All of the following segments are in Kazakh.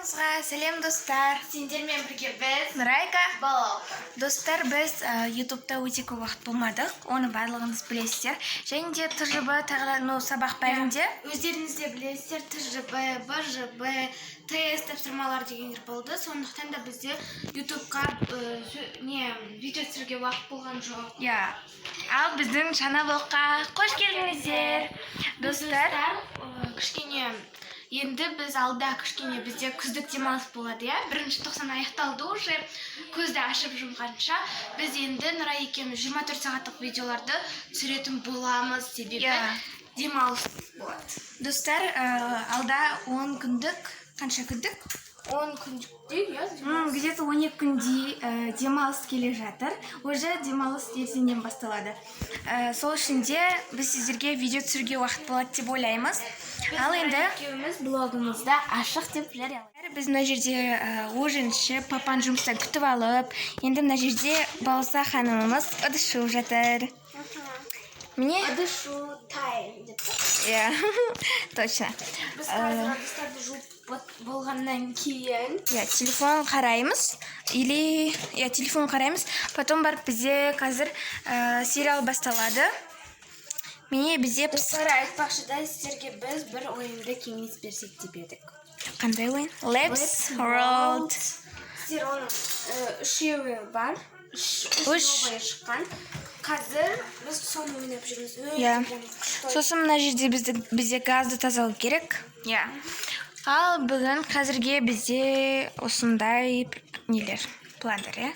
Барлықтарыңызға сәлем, достар! Сендермен бірге біз, Нұрайка, Балалка. Достар, біз ютубта өте көп уақыт болмадық, оны барлығыңыз білесіздер. Және де ТЖБ, тағы да, ну, сабақ бәрінде. Өздеріңіз де білесіздер, ТЖБ, БЖБ, тест тапсырмалар дегендер болды. Сондықтан да бізде ютубқа не видео түсіруге уақыт болған жоқ. Иә. Ал біздің жаңа влогқа қош келдіңіздер, достар. Кішкене енді біз алда кішкене бізде күздік демалыс болады, иә. Бірінші тоқсан аяқталды уже. Көзді ашып жұмғанша біз енді Нұрай екеуміз 24 сағаттық видеоларды түсіретін боламыз, себебі демалыс болады. Достар, алда 10 күндік, қанша күндік? 10 күндіктей, иә. Где-то 12 күндей демалыс келе жатыр. Уже демалыс ертеңнен басталады. Сол үшін де біз сіздерге видео түсіруге уақыт болады деп ойлаймыз. Ал енді екеуміз блогымызда ашық деп жариялаймыз. Біз мына жерде ужин ішіп, папаны жұмыстан күтіп алып, енді мына жерде Балса ханымымыз ыдыс жуып жатыр. Міне, Ыдыс жуу тайм деп. иә, точно. Біз қазір ыдыстарды жуып болғаннан кейін Иә, телефон қараймыз или, иә, телефон қараймыз, потом барып бізде қазір сериал басталады. Міне, бізде Достар, айтпақшы да, сіздерге біз бір ойынды кеңес берсек деп едік. Қандай ойын? Lips World. Сіздер оның үшеуі бар. Үш Үш. новый шыққан. Қазір біз соны ойнап жүрміз. Өте прям күшті ойын. Сосын мына жерде бізде газды тазалау керек. Иә. Ал бүгін қазірге бізде осындай нелер, пландар, иә.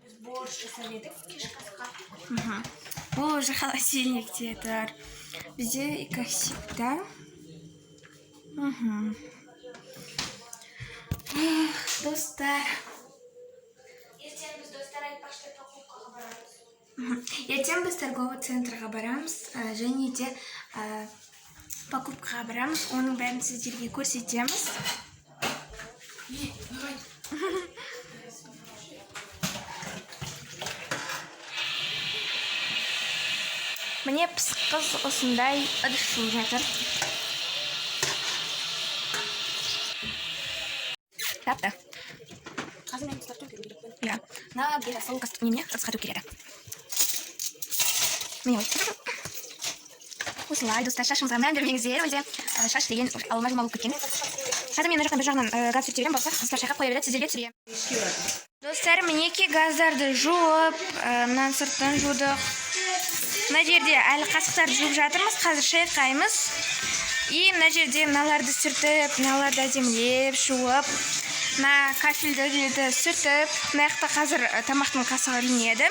Біз борщ жасап едік кешкі асқа. Бұл уже холодильникте тұр. Бізде, как всегда. Эх, достар. Ертең біз, достар, айтпақшы, покупкаға барамыз. Ертең біз торговый центрға барамыз, және де покупкаға барамыз. Оның бәрін сіздерге көрсетеміз. Не, Нұрай. Міне, пысық қыз осындай ыдыс жуып жатыр. Тапты. Қазір мен ыдыстарды төңкеру керекпін. Иә. Мына бізге жасыл немене ыдысқа төгіп келеді. Міне, ой. Осылай, достар, шашымызға мән бермеңіздер өзі. Шаш деген алма жұлма болып кеткен. Қазір мен мына жақтан бір жағынан газ сүрте беремін, болса қыздар шайқап қоя береді, сіздерге түсіремін. Достар, мінекей, газдарды жуып, мынаның сыртын жудық. Мына жерде әлі қасықтарды жуып жатырмыз, қазір шайқаймыз. И мына жерде мыналарды сүртіп, мыналарды әдемілеп жуып, мына кафельді жерді сүртіп, мына жақта қазір тамақтың қасығы ілінеді.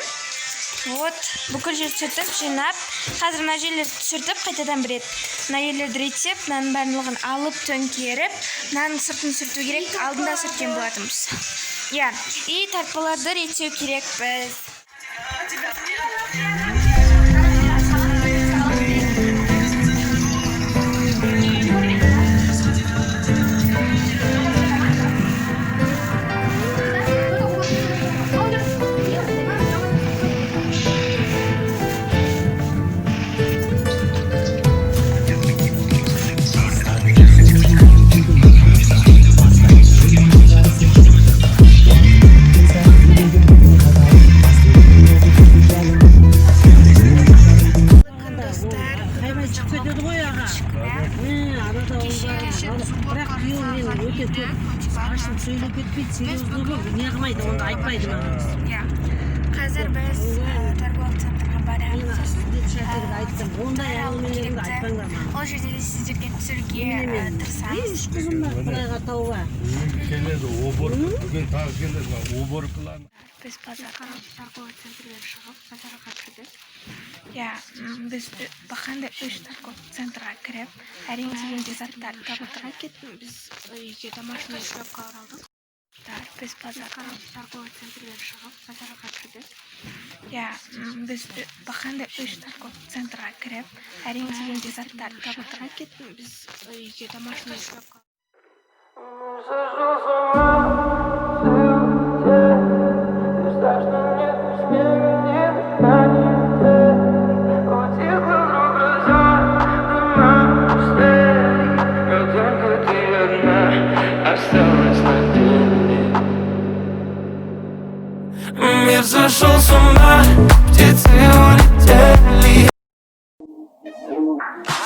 Вот, бүкіл жерді сүртіп, жинап, қазір мына жерлерді сүртіп, қайтадан бір рет мына жерлерді реттеп, мынаның барлығын алып, төңкеріп, мынаның сыртын сүрту керек, алдында сүрткен болатынбыз. Иә, и тартпаларды реттеу керекпіз. Достар, Қаймай шығып кетеді ғой, аға. Арада бірақ күйеуім мен өте көп ашылып сөйлеп кетпейді, серьезный ғой, не қылмайды, онда айтпайды маған. Иә. Қазір біз торговый центрға барамыз. Мен Сосын деп шәкірге айттым, ондай алу әңгімелеріңді керекті. айтпаңдар маған. Ол жерде де сіздерге түсіруге Немене тырысамыз. Үш қызым бар, құдайға тауба. Бүгін келеді уборка, бүгін тағы келеді мына уборкалар. Біз базарға, торговый центрден шығып, базарға кірдік. Иә, біз бақандай үш торговый центрға кіріп, әрең дегенде заттарды таптық. Кеттім. Біз үйге домашний шляпкалар алдық. Біз базарға, Торговый центрден шығып, базарға кірдік. Иә, біз бақандай үш торговый центрға кіріп, әрең дегенде заттарды таптық. Кеттім. Біз үйге домашний шляпка Сошел с ума в суете. Страшно мне снега не планете. Утихла вдруг гроза на мосте. Но только ты одна. сошел с ума, птицы улетели.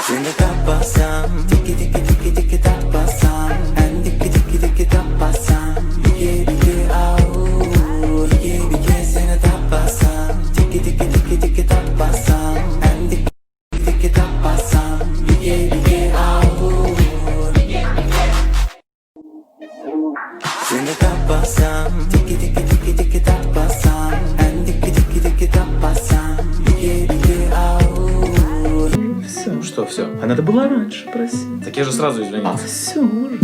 Seni tapasam, tiki tiki tiki tiki tapasam, en tiki tiki tiki tapasam, bike bike au, bike bike seni tapasam, tiki tiki tiki tiki tapasam, en tiki tiki tapasam, bike bike au. Seni tapasam, tiki tiki tiki tiki tapasam, en tiki tiki tiki tapasam, bike bike au. Все, что все? А надо было раньше просить. Так я же сразу извинился. Все уже.